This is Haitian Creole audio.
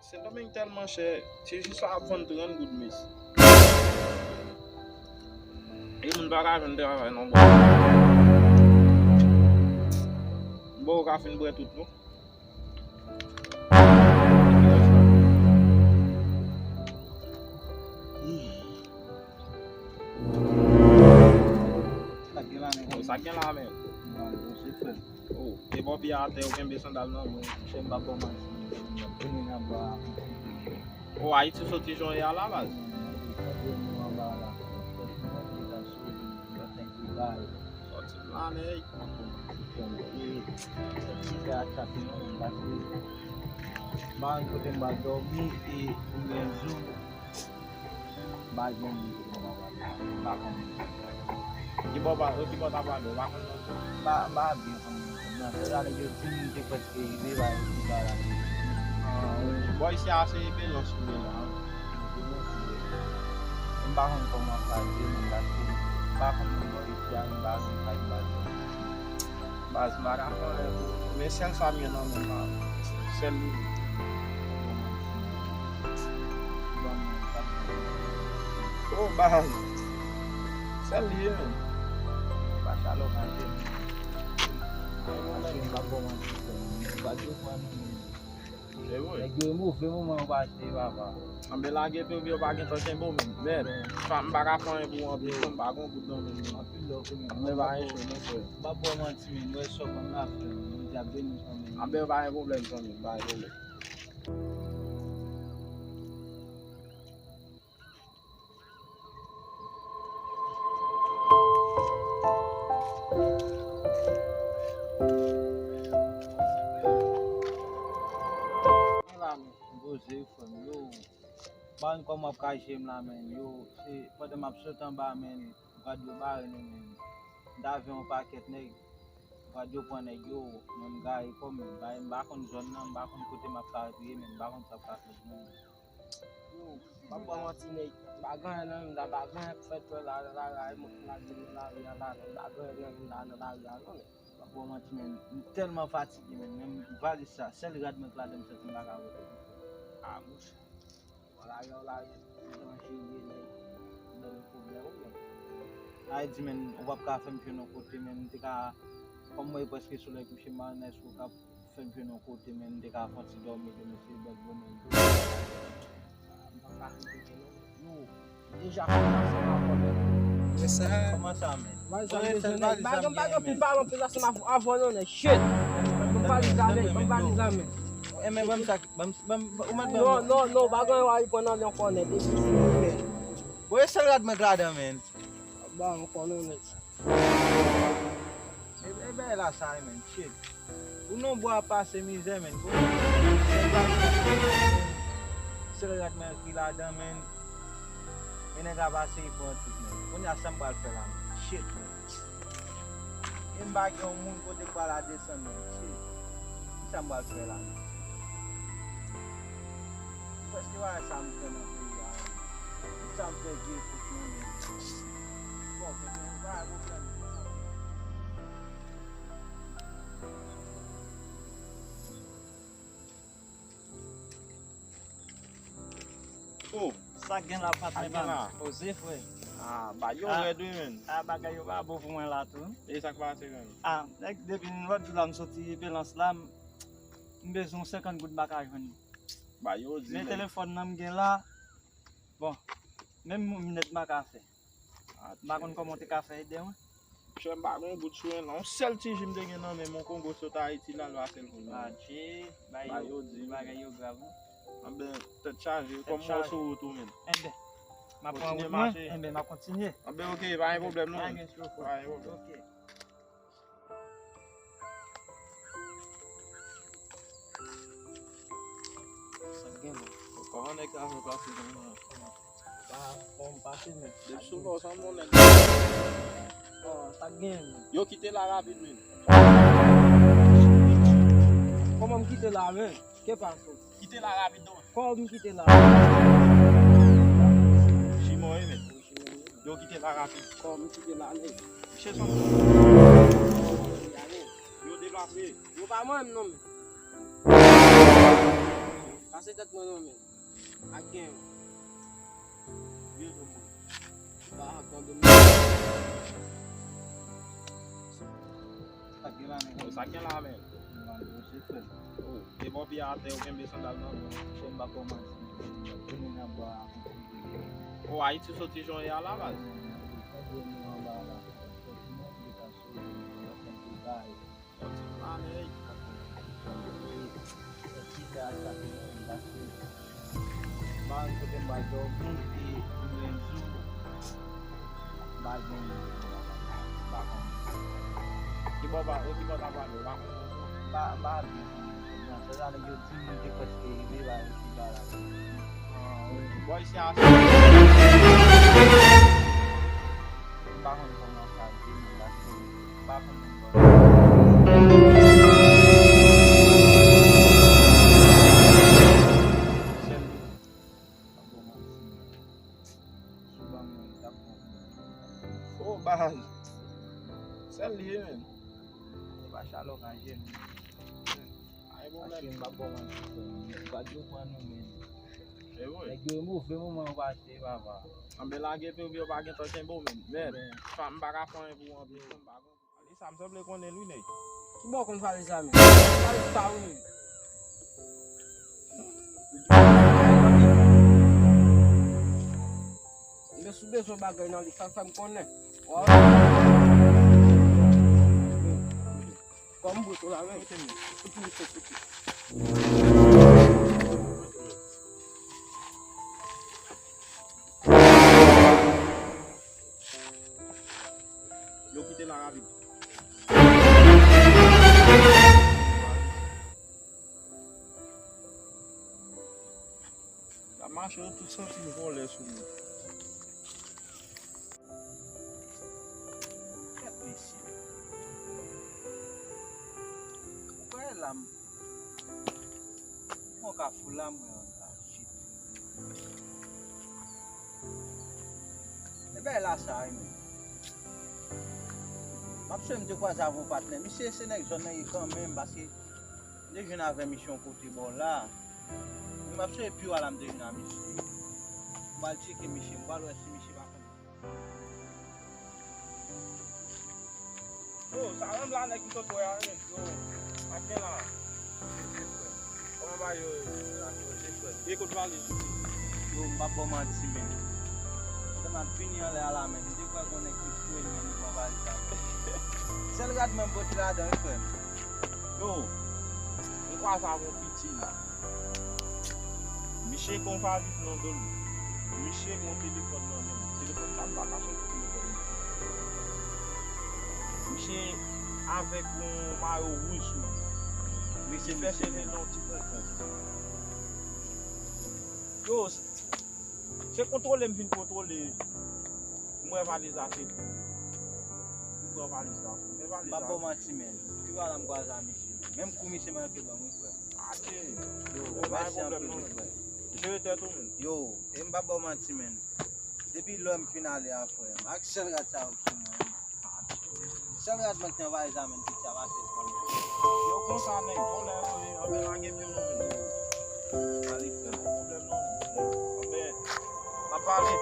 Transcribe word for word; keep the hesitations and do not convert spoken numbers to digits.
Sendomeng tèlman chè, se jis sa ap vann trant goud, mesye. E moun pa ka jwenn travay non, bò. Bò, ou ka fin bwè tout, non. Sa gen la, men. Sa gen la, men. Oh, e bò pye atè, ou kenbe sandal nan men w. Monchè, m pa ba w manti, men. Vini nan ba a. Oh, Ayiti soti jan w ye a la baz. Soti m la, nèg. Soti fè a tchak non, m pase. M pa konn kote m pral dòmi, e m gen jou. M pa gen moun kote m ap ale, m pa konnen. Ki bò pa, ki bò ta prale, ou pa konn non? M pa, m pa byen konn non. Nan, deja nèg yo di m te prèske rive, ba yo di ba la. Bò isi a se Belans ou ye la. M pa konn kòman sa ye, men paske m pa konn moun bò isi a, m pa konn sa k pase. Baz, m pa ka fè anyen pou ou. Men sèl sa m gen nan men m la, sèl li. Oh, baz. Sèl li ye, men. Pa chalè w manje, men. Ay, manje, m pa ba w manti, frè m. M pa di w pran non, men. Se vre. Nèg yo e move moman yo pase, papa. Anben lage tou, yo pa gen tan kenbe w menm. Men, sa m pa ka fè anyen pou w anplis, non, m pa gen goud nan men m. Anpil love, men. Men pa gen cho, non, frè. M pa ba w manti, men. Wè sò konn la, frè m. Bondye ap beni w kanmenm. Anben, pa gen pwoblèm, zanmi m, pa gen pwoblèm. Poze, frè m, yo. Ban kòman ap kache m la, men, yo, se pandan m ap sot anba, men, gad yo bare nou, men. M ta vin yon pakèt nèg. Gad yo pran nèg yo, men m gaye kò m, men m pa, m pa konn zòn nan, m pa konn kote m ap ka retouye, men m pa konn sa k ap pase pou mwen. Yo, m ap ba w manti, nèg, m pa gen anyen nan men m la, m pa gen anyen k fèt wè la nan lari a, e mwen k lage nan lari a la, men m pa gen anyen nan men m la nan lari a, non, nèg. M ap ba w manti, men m tèlman fatige, men, men m valiz sa, sèl rad mwen k ladan m santi m pa ka pote. A, monchè. Bon, lari a, lari, m danjere, nèg. M nan yon pwoblèm, wi, men. Sa vle di, men, ou p ap ka fè m jwenn yon kote, men, m te ka, kòm mwen prèske solèy kouche, m pa konn èske ou ka fè m jwenn yon kote, men, m te ka fè yon ti dòmi tou, men se bèl bonè m tou. M p ap ka fè m jwenn, non. Yo, deja fè m ansanm avè w, men. Kòman sa, men? Valiz la, m bezwen, nèg. Pa gen, pa gen anpil pale anpil ansanm avè w, non, nèg. Shit! Ban m valiz la, nèg. Ban m valiz la, men. Enben, ban m sa. Ban m, ban m, ou mèt ban m. Non, non, non, pa gen anyen w a pran nan men ankò, nèg. Depi se mwen, men. Bon, e sèl rad mwen k ladan, men. Ba, ankò, non, nèg. E, e, bagay la sa, men, shit. Ou non bwa ap pase mizè, men. Sèl rad mwen ki ladan, men. E nèg ap pase, e pran tout, men. Kounye a, sa m pral fè la, men. Shit, men. E m pa gen yon moun kote m pral al desann, men. Shit. Kisa m pral fè la, men? Prèske pa sa m fè nan peyi a, men. Kisa m fè vye kout nan men? Bon, men, men, pa gen pwoblèm. Oh, sa k gen la, patnè pa m? Poze, frè. Ah, ba yo rèd wi, men. Ah, bagay yo pa bon pou mwen la tou. E sa k pase, men? Ah, nèg, depi lòt jou la m soti Belans la, m, m bezwen yon senkant goud, m pa ka jwenn. Ba yo di, men, men telefòn nan m gen la. Bon, menm yon minèt m pa ka fè. Ah, m pa konn kòman w te ka fè ede mwen. Chè, m pa gen yon goud sou mwen la. Yon sèl ti ji m te gen nan men m, yon Kongo sot Ayiti la, l pa sèl pou mwen. Adje, bagay yo, bagay yo grav, wi. Anben, tèt chaje, kòm mwen sou wout ou menm. Enben, m ap pran wout mwen, enben, m ap kontinye. Anben, oke, pa gen pwoblèm, non. Pa gen cho, frè. Pa gen pwoblèm. Oke. Sa k gen, men? Kòman nèg sa fè pase konsa? Ba, kòman m pase, men? Depi sou lò, sa m konnen. Oh, sa k gen, men? Yo, kite la rapid, men. Kòman m kite la, men? Ke pase? Kite la rapid, non. Kòman m kite la? Jimon, wi, men. Yo, kite la rapid. Kòman m kite la, nèg? Chèche yon. Yo deplase. Yo pa mwen menm non, men. Pase tèt mwen non, men. Ak gen. Vye non, mwen. Ba ak nan domine. Sa gen la, men. Sa gen la, men. Mwen, se fè. Oh, e bò pye atè, ou kenbe sandal nan men. Fè m pa kòmanse. Tounen nan bwa. Oh, Ayiti soti jan ye a la, baz. Soti nan anba la. Soti nan anba la. Soti nan anba la. Ki bò pa, ki bò ta pale, ou pa konn? Ba, ba, byen. Nan sèt ane yo di moun te prèske rive ba yo ki ba la. Bò isi a. M pa konn kòman sa di men paske m pa konn. Sèl li. Bon, baz. Sèl li, men. Se pa chalè ka jwenn. Ay, bon, paske m pa kòmanse. Gad yo pran nou, men. Se vre. Nèg yo move moman yo pase, papa. Anben lage pi w vye, w pa gentan kenbe w menm. Men, men, m pa ka fè anyen pou w anplis, m pa konn. Fali sa, m sanble konnen l wi, nèg. Ki bò w konn Fali sa menm? Fali sa wi menm. Men si w bezwen bagay nan li, sa fè m konnen. Wa. Kòm bout ou la, men. Kote m ye? Kote m ye? Kote m ye? Yo kite la rapid. L ap mache, yo tout santi l vòlè sou li. Gad mesye. Ou kwè la m, mwen ka fou la, mwen an la, shit. E bèy la sa, wi, men. M ap swete m te kwaze avè yon patnè. Misye se nèg zòn nan ye kanmenm, paske m te jwenn avè misye yon kote bò la. Men m ap swete pi w a la m te jwenn a misye. M pral tcheke misye, m pral wè si misye pa konn. Oh, sa menm la nèg ki sot wè a, men. Yo, maten la. Kòman bagay yo ye? E kot valiz ou? Yo, m p ap ba w manti, men. Pandan m ap vini anlè a la, men, m te kwè gon nèg ki foure m, men li pran valiz la. Sèl rad mwen m pote ladan, wi, frè m. Yo, m kwaze avè yon piti la. Misye gen yon valiz nan do l. Misye gen yon telefòn nan men l. Telefòn sa m pa ka soti telefòn nan. Misye avèk yon mayo wouj sou li. Misye fè cheve nan ti ponpon. Yo, se kontwole m vin kontwole. M wè valiz la se pou ou. M pran valiz la pou ou. Men valiz la. M p ap ba w manti, men. Pi w a la m kwaze a misye. Menm kou misye manke ban m, wi, frè m. Ake. Yo, mèsi anpil, wi, frè m. Jere tèt ou, men. Yo, e m p ap ba w manti, men. Depi lè m fin ale a, frè m, ak sèl rad sa yo sou mwen, wi. Sèl rad mwen ki te anvayi sa, men, piti a pase pran. Yo, konsa, nèg, vòlè yo ye, anben lage pye w non, men. Pale, frè m. Pwoblèm non, men. Anben, n ap pale.